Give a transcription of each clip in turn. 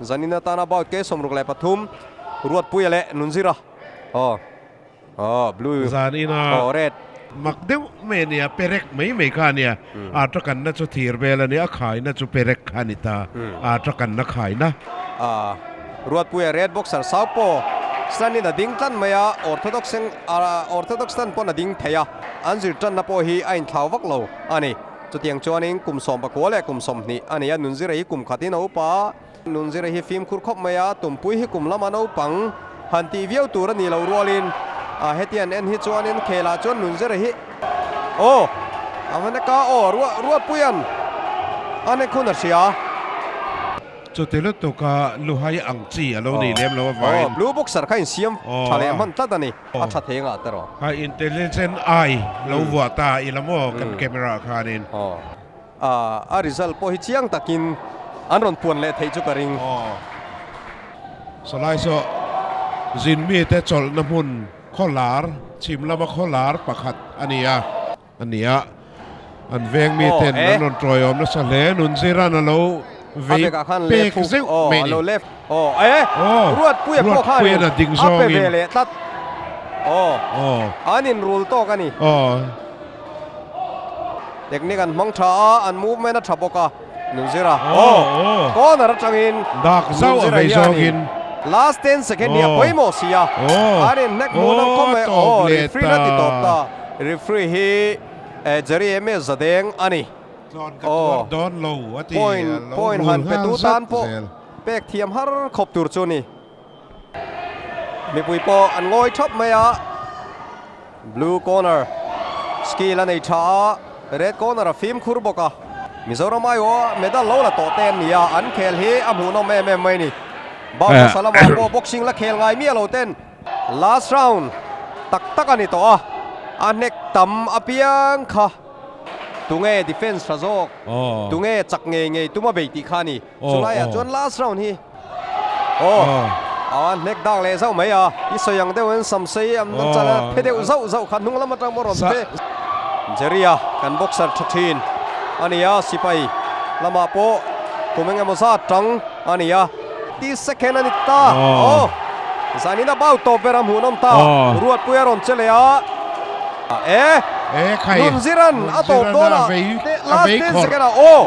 Zanin atana bout ke 63 Ruatpuia leh Nunzira. Aw. Aw blue. Zanina Aw red. Mak deuh mai a nia, perek mai mai kha a nia. A takanna chu thir vel a nia, a khaina chu perek kha a ni ta. A takanna khaina. A Ruatpuia red boxer Saupaw Sanin a ding tlan mai a, Orthodox eng Orthodox tan pawn a ding thei a, an zir tanna pawh hi a inthlau vak lo a ni. Chutiang chuanin kum 19 leh kum 20 a ni a, Nunzira hi kum khatin a upa a, Nunzira hi fimkhur khawp mai a, tumpui hi kum lama naupang han tih viau tur a ni lo rualin a hetiang en hi chuanin khelah chuan Nunzira hi aw a va neka aw Ruatpuia'n a nek hun a hria. Chuti lutuka luhai ang chi a lo ni lem lo avangin. Aw, blue boxer kha insiam tha leh hman tlat a ni, a tha thei ngah tawh. Kha intelligent eye lo vuah ta ila maw kan camera ah khanin. Aw, a result pawh hi chiang takin an rawn puan leh theih chu ka ring. Aw, sawlai saw zin mite chawlhna hmun khawlar, chhim lama khawlar pakhat a ni a. A ni a, an veng mi ten an rawn tawiawm nasa hle, Nunziran a lo vei pek zeuh mai a ni. Ruatpuia'n a ding zawngin. An inrul tawk a ni. Technique an hmang tha a, an movement a tha bawk a, Nunzira corner atangin dak zauh a vei zawngin. Last 10 second hi a pawimawh si a, an inhnek hmuh nang khawp mai, referee na ti tawp ta. Referee hi Jerry MS Zadeng a ni. Tlawn ka tuar dawn lo a ti. Point point han pe tu tan pawh pek thiam har khawp tur chu a ni. Mipui pawh an ngawi thap mai a. Blue corner skill a nei tha a, red corner a fimkhur bawk a. Mizoram aiawh medal lo la tawh te an ni a, an khel hi a hmuhnawm em em mai a ni. Bauta Salama pawh boxing la khel ngai miah lo ten. Last round tak tak a ni tawh a, a hnek tam apiang kha tunge defense tha zawk, tunge chak ngei ngei tum a bei tih kha a ni. Chulaiah chuan last round hi aw a hnek dak leh zauh mai a, i sawi ang deuhin samsei an chal a phe deuh zauh zauh kha hnung lam atang pawh rawn phe. Jerry-a kan boxer tha thin a ni a, sipai lamah pawh kum eng emaw zat tang a ni a. Ti second a ni ta. Aw. Zanin a bau tawp ber a hmuhnawm ta. Ruatpui a rawn che leh a. E. E khai. Nunziran a tawp dawn a. Last 10 second ah aw.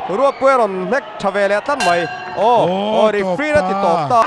Ruatpui a rawn hnek tha ve leh tlat mai. Aw. Aw referee a ti tawp ta.